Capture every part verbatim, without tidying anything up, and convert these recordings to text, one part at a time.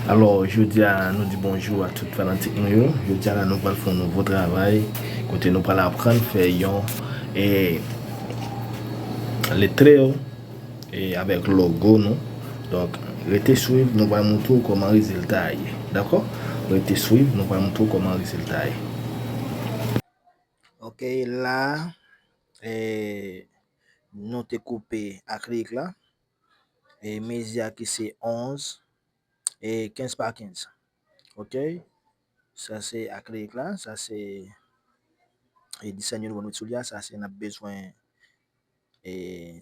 Alò, jodi a, nou di bonjou a tout fanatik nou yo. Jodi a la, nou pral fè yon nouvo travay, kote nou pral aprann fè yon, e, letrè, e, avèk logo nou. Donk, rete swiv, nou pral montre w kòman rezilta a ye. Dakò? Rete swiv, nou pral montre w kòman rezilta a ye. Ok, la, e, nou te koupe akrilik la. E mezi a ki se onz, e kenz pa kenz. Ok? Sa se akrilik la, sa se, e, disèn yo nou met sou li a, sa se n ap bezwen, e,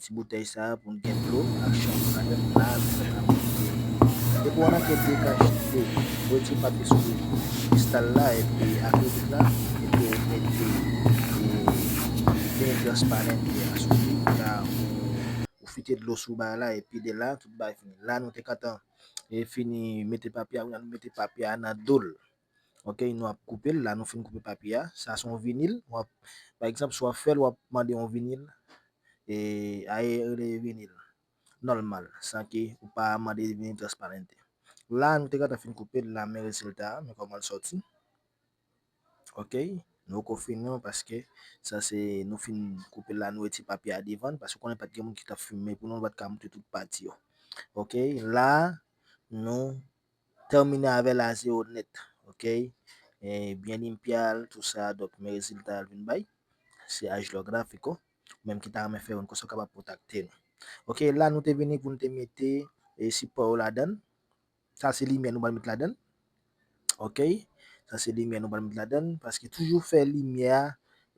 ti boutèy sa pou n gen dlo ak chanm ladan la, nou fè ap mete. Depi w ann anke dekachte, retire papye sou kristal la, epi akrilik la, epi w mete, e, vini transparente a sou li, la, ou, ou fite dlo sou bagay la, epi de la, tout bagay fini. La, nou te gentan, e, fini mete papye a, kounye a nou mete papye a nan do l. Ok, nou ap koupe l, la, nou fin koupe papye a. Sa se yon vinil, w ap, pa egzanp, si w ap fè l, w ap mande yon vinil, e, a rele vinil nòmal, san ke ou pa mande vinil transparente. La, nou te gentan fin koupe l, la, men rezilta a, men kòman l sòti. Ok, nou poko fini non, paske sa se nou fin koupe la, nou retire papye a devan, paske w konnen pa t gen moun ki t ap filme pou nou, nou pa t ka montre tout pati yo. Ok, la, nou tèmine avè l a zewo nèt. Ok, e, byen limpye a, tout sa, donk, men rezilta a l vin bay. Se Ajlò Grafiko. Ou menm ki ta renmen fè youn, konsa w kapab kontakte nou. Ok, la, nou te vini pou n te mete, e, sipò yo ladan l. Sa se limyè nou pral met ladan l. Ok? Sa se limyè nou pral met ladan l, paske toujou fè limyè a,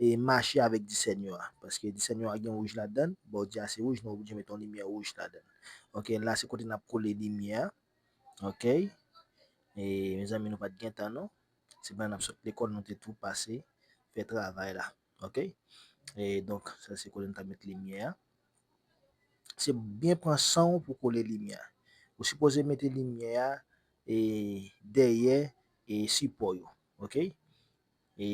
e, mache avèk disèn yo a. Paske disèn yo a gen wouj ladan l, bòdye a se wouj, nou oblije met yon limyè wouj ladan l. Ok, la se kote n ap kole limyè a. Ok? E, mezanmi, nou pa t gen tan non. Se pandan n ap sot lekòl, nou te tou pase fè travay la. Ok? E, donk, sa se kote n t ap met limyè a. Se byen pran san w pou kole limyè a. Ou sipoze mete limyè a, e, dèyè, e, sipò yo. Ok? E,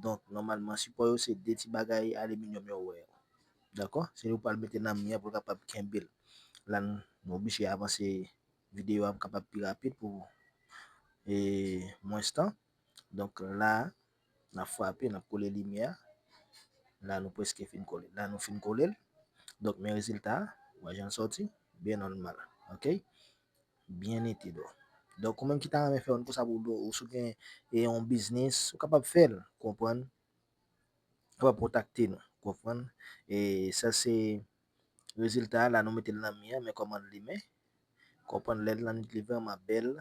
donk, nòmalman, sipò yo se de ti bagay aliminyòm yo wè yo. Dakò? Se li w pral mete nan mi an pou l kapab kenbe l. La, n-, nou oblije avanse videyo a pou kapab pi rapid pou, e, mwens tan. Donk, la, n ap frape, n ap kole limyè a. La, nou prèske fin kole. La, nou fin kole l. Donk, men rezilta a, w wè jan l sòti, byen nòmal. Ok? Byen nete, dò. Donk, ou menm ki ta renmen fè youn konsa pou ou, ou si w gen, e, yon biznis, ou kapab fè l, konprann? Kapab kontakte nou, konprann? E sa se rezilta a, la nou mete l nan mi an, men kòman l limen. Konprann, lè l nan nwit li vrèman bèl,